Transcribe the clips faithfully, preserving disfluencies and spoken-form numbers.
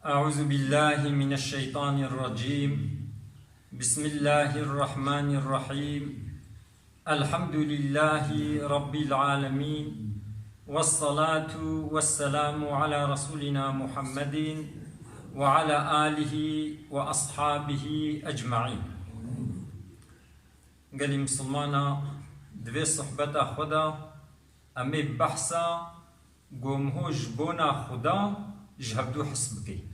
أعوذ بالله من الشيطان الرجيم. بسم الله الرحمن الرحيم. الحمد لله رب العالمين. والصلاة والسلام على رسولنا محمد وعلى آله وأصحابه أجمعين. Gelî misilmana, di vê sohbeta xwe de em ê behsa ku miho ji bona Xuda ji hevdû his bike.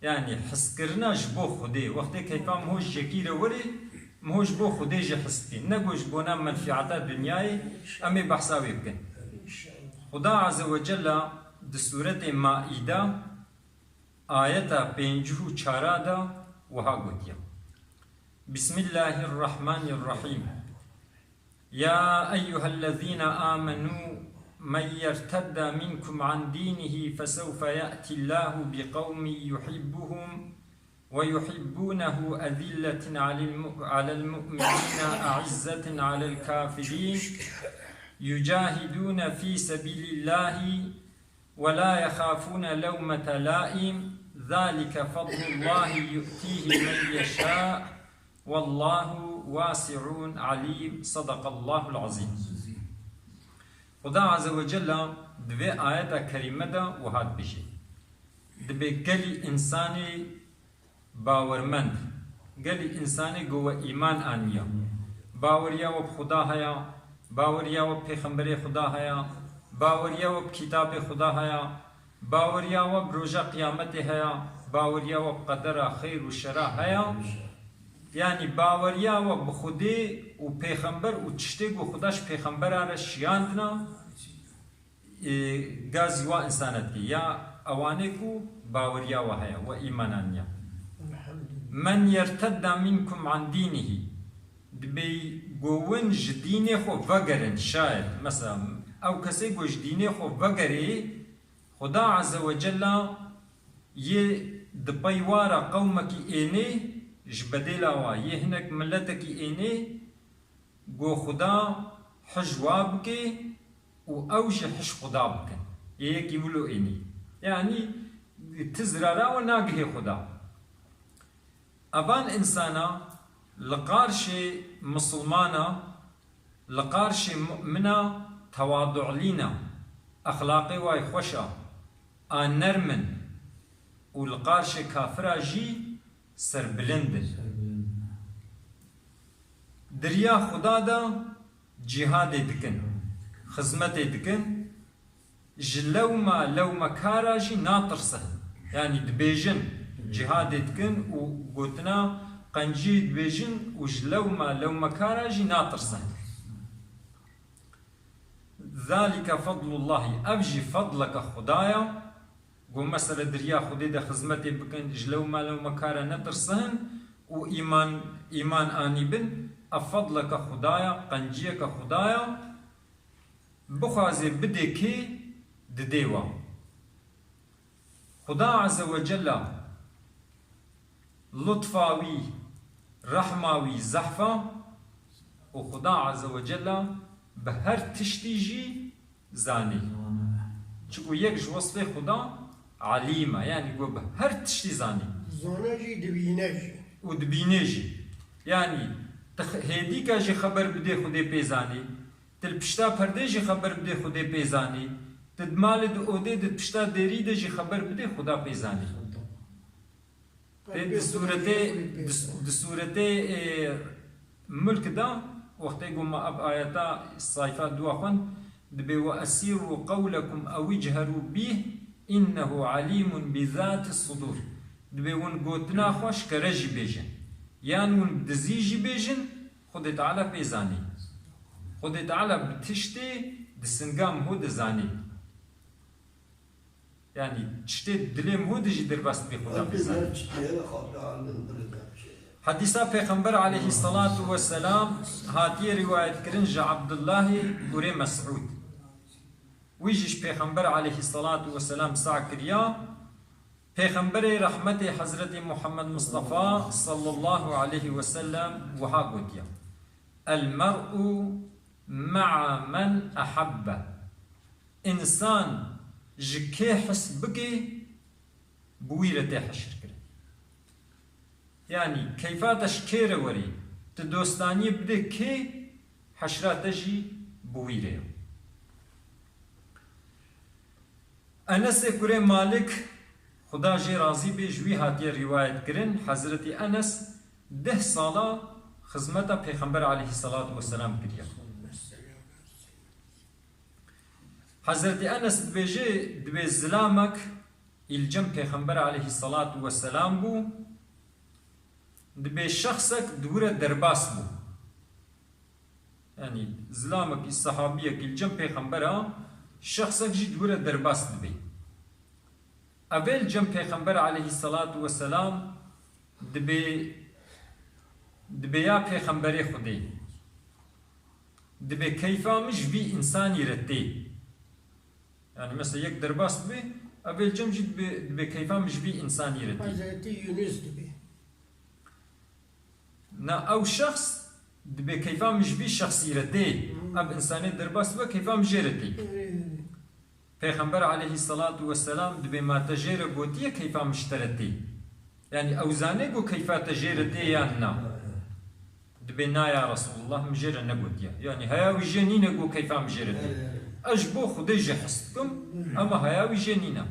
Yanî hiskirina ji bo Xwedê. Wextê keyfa miho ji yekî re were, miho ji bo Xwedê jî his bike. Ne ku ji bona menfîata dinyayê, em ê behsa wê bikin. Xuda Azze ve Celle di sûretê Maîde ayeta pêncî û çara de wiha gotiye. Bismillahirrahmanirrahîm. يا أيها الذين آمنوا من يرتد منكم عن دينه فسوف يأتي الله بقوم يحبهم ويحبونه أذلة على الم-، على المؤمنين أعزة على الكافرين يجاهدون في سبيل الله ولا يخافون لومة لائم ذلك فضل الله يؤتيه من يشاء والله واسع عليم. صدق الله العظيم. Xuda Azze ve Celle di vê ayeta kerîme de wiha dibêje. Dibê gelî însanê bawermend, gelî însanê ku we îman aniya, baweriya we bi Xuda haya, baweriya we bi Pêxemberê Xuda haya, baweriya we bi kitabê Xuda haya, baweriya we bi roja qiyametê haya, baweriya we bi qedera xeyr û şera haya, yanî baweriya we bi Xwedê û Pêxember û tiştê ku Xuda ji Pêxembera re şiyandina, e, gazî wa însana dike, ya ewanê ku baweriya we heye, we îman aniya. Men yertedda minkum an dînihî, dibê ku win ji dînê xwe vegerin, şayet, mesela, ew kesê ku ji dînê xwe vegerê, Xuda Azze ve Cella yê di pey wa re qewmekî ênê ji bedêla wa, yê hinek miletekî ênê, ku Xuda hij wa bike û ew jî hij Xuda bikin. Yê yekî wilo ênî. Yanî ti zirara we nagihê Xuda. Evan însana li qarşê misilmana, li qarşê mu'mina tewadu'lîn e, exlaqê way xweş e, a nerm in û li qarşê kafira jî serbilind in. Di riya Xuda de cîhadê dikin, xizmetê dikin, ji lewma lewmekara jî natirsin. Yanî dibêjin, cîhadê dikin û gotina qenciyê dibêjin û ji lewma lewmekara jî natirsin. Zalike fadlullahî, ev jî fadleke Xuda ye. Ku mesela di riya Xwedê de xizmetê bikin, ji lewma lewmekara netirsin û îman, îman anîbin, ev fadleke Xuda ye, qenciyeke Xuda ye, bixwaze bidê kê, didê wa. Xuda Azze ve Celle lutfa wî, rehma wî zehf e û Xuda Azze ve Celle bi her tiştî jî zanî. Çiku yek ji wesfê Xuda Alîm e, yanî ku bi her tiştî zanî. Zana jî, dibîne jî. Û dibîne jî. Yanî tu x-, hêdîka jî xeber bidê Xwedê pê zanî. Tu li pişta perdê jî xeber bidê Xwedê pê zanî. Tu di malê, di odê, di pişta dêrî de jî xeber bidê Xuda pê zanî. Tê di sûretê, di, di sûretê, e, Mulk de, wextê ku me ev ayeta sayfa dua xwend, dibê: "Ve esîrru qewlekum ew îcherû bîh, înnehu alîmun bi zâtis sudûr." Dibê win gotina xwe ji kere jî bêjin. Yan win bi dizî jî bêjin, Xwedê Teala pê zanî. Xwedê Teala bi tiştê di singa miho de zanî. Yanî tiştê dilê miho de jî derbas dibî Xuda pê zanî. Hedîsa Pêxember aleyhisselatu vesselam hatiye rîwayetkirin ji Abdullahê kurê Mes'ûd. Wî jî ji Pêxember aleyhisselatu vesselam sa kiriya. Pêxemberê rehmetê Hezretê Muhammed Mustafa sallallahu aleyhi ve sellem wiha gotiye: "El mer'u ma'a men ahabbe." Însan ji kê his bike, bi wî re tê heşirkirin. Yanî keyfa te ji kê re werî, tu dostaniyê bidê kê, heşra te jî bi wî re ye. Enesê kurê Malik, Xuda jê razî bê, ji wî hatiye rîwayet kirin, Hezretî Enes deh sala xizmeta Pêxember aleyhisselatu vesselam kiriye. Hezretî Enes dibêje, dibê zilamek î li cem Pêxember aleyhisselatu vesselam bû, dibê şexsek di wire derbas bû. Yanî zilamek î sehabiyek î li cem Pêxembera, şexsek jî di wire derbas dibê. Evê li cem Pêxember aleyhisselatu vesselam dibê, dibê ya Pêxemberê Xwedê. Dibê keyfa min ji vî însanî re tê. Yanî mesela yek derbas dibe, evê li cem jî dibe, dibe keyfa min ji vî însanî re tê. Hezretî Yunus dibe. Na ew şexs dibe keyfa min ji vî şexsî re tê. Hmm. Ev însanê derbas dibe, keyfa min jê re tê. Erê, erê. Pêxember aleyhisselatu vesselam dibe ma te jê re gotiye keyfa min ji te re tê. Yanî ew zane ku keyfa te jê re tê yan na. Dibê na ya Resulullah, min jê re negotiye. Yanî heya wî jê nîne ku keyfa min jê re tê. Evet, evet. Ez ji bo Xwedê jê hez dikim, ama heya wî jê nîne.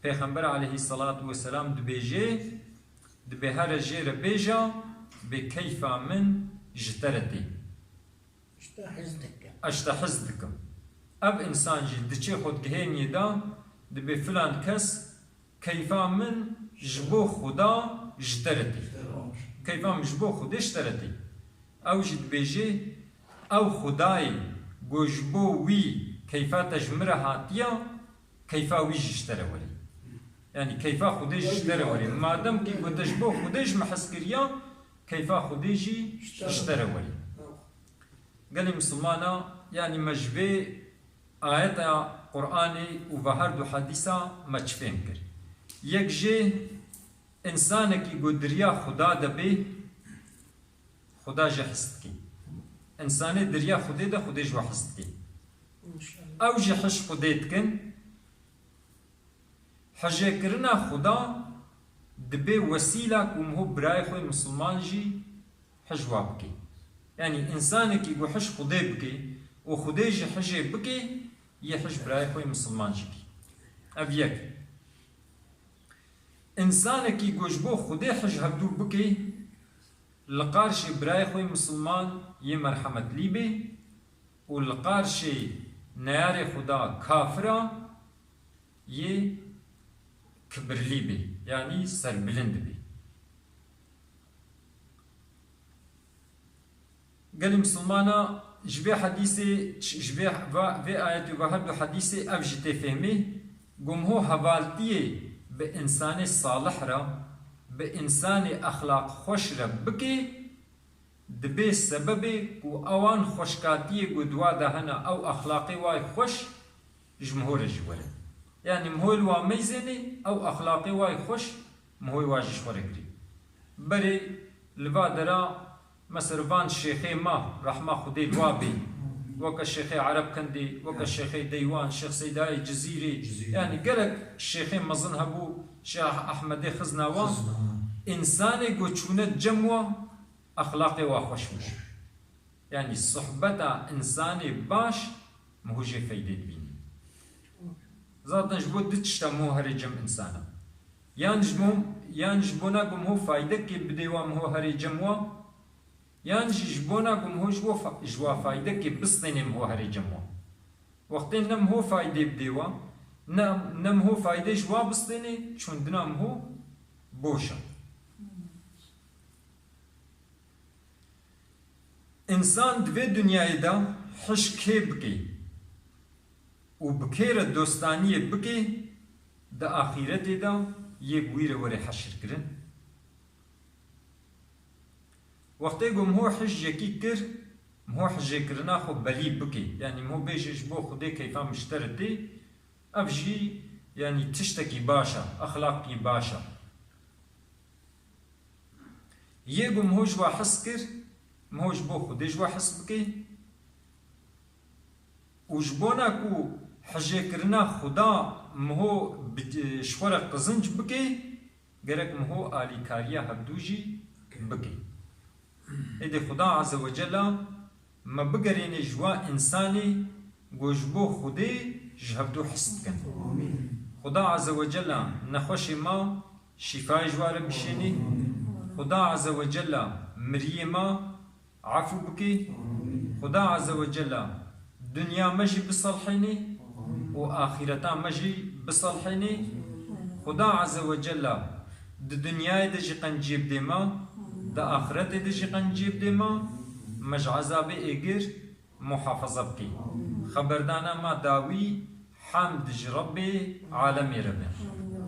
Pêxember aleyhisselatu vesselam dibêje, dibê here jê re bêja, bê keyfa min ji te re tê. Ji te hez dikim. Ez ji te hez dikim. Ev însan jî diçe xwe digihêniyê de, dibê filan kes, keyfa min ji bo Xuda ji te re tê. Keyfa min ji bo Xwedê ji te re tê. Ew jî dibêje, ew Xwedayê ku ji bo wî keyfa te ji min re hatiya, keyfa wî jî ji te re werê. Yanî keyfa Xwedê jî ji te re werê. Madem kî ku te ji bo Xwedê ji min hez kiriya, keyfa Xwedê jî ji te re werê. Gelê misilmana, yanî me ji vê ayeta Qur'anê û ve her du hedîsa me çi fêm kir? Yek jê, însanekî ku di riya Xuda de bê, Xuda jê hez dike. Însanê di riya Xwedê de, Xwedê ji we hez dike. Ew jî hij Xwedê dikin. Hijêkirina Xuda dibe wesîla ku miho birayê xwe misilman jî hij wa bike. Yanî însanekî ku hij Xwedê bike û Xwedê jî hijê bike, yê hij birayê xwe misilman jî bike. Ev yek. Însanekî ku ji bo Xwedê hij hevdû bike, li qarşê birayê xwe misilman yê merhemetlî bê û li qarşê neyarê Xuda kafira yê kibirlî bê, yanî serbilind bê. Gelî misilmana ji vê hedîsê, ji vê, va-, vê ayetê ve her du hedîsê ev jî tê fehmî, ku miho hevaltiyê bi însanê salih re, bi însanê exlaq xweş re bikê, dibê sebebê ku ewan xweşkatiyê ku di wa de hene, ew exlaqê wa yê xweş ji miho re jî were. Yanî miho li wa meyzênê, ew exlaqê wa yê xweş miho wa jî ji xwe re girê. Berê li va dera, mesela van şêxê ma, rehma Xwedê li wa bê, weke şêxê Ereb Kendê, weke şêxê Deywan, Şêx Seydayê Cizîrê, Cizîrê. Yanî gelek şêxê mezin hebû, Şêx Ehmedê Xizna wa. Xizna. Însanê ku çûne cem wa, exlaqê wa xweş bû. Yanî sohbeta însanê baş miho jê feydê dibînî. Zaten ji bo du tişta miho herê cem însana. Yan ji bo, yan ji bona ku miho faydekê bidê wa miho herê cem wa, yan jî ji bona ku miho ji wa fa-, ji wa faydekê bistênê miho herê cem wa. Wextê ne miho faydê bidê wa, ne, ne miho faydê ji wa bistênê, çûndina miho boş e. Însan di vê dinyayê de hij kê bike û bi kê re dostaniyê bike, di axîretê de yê bi wî re were heşirkirin. Wextê ku miho hij yekî kir, miho hijêkirina xwe belî bike. Yanî miho bêje, ji bo Xwedê keyfa min ji te re tê, ev jî, yanî tiştekî baş e, exlaqekî baş e. Yê ku miho ji wa hez kir, miho ji bo Xwedê ji wa hez bike. Û ji bona ku hijêkirina Xuda miho ji xwe re qizinc bike, gerek miho alîkariya hevdû jî bike. Êdî Xuda Azze ve Cella me bigerêne ji wa însanê ku ji bo Xwedê ji hevdû hez dikin. Xuda Azze ve Cella nexweşê me şîfayê ji wa re bişêne. Xuda Azze ve Cella miriyê me efû bike. Xuda Azze ve Cella dinya me jî biselhêne û axîreta me jî biselhêne. Xuda Azze ve Cella di dinyayê de jî qenciyê bidê me, di axiretê de jî qenciyê bidê me, me ji ezabê êgir muhafaza bike. Xeberdana me dawî hemd ji Rebbê alemê re be.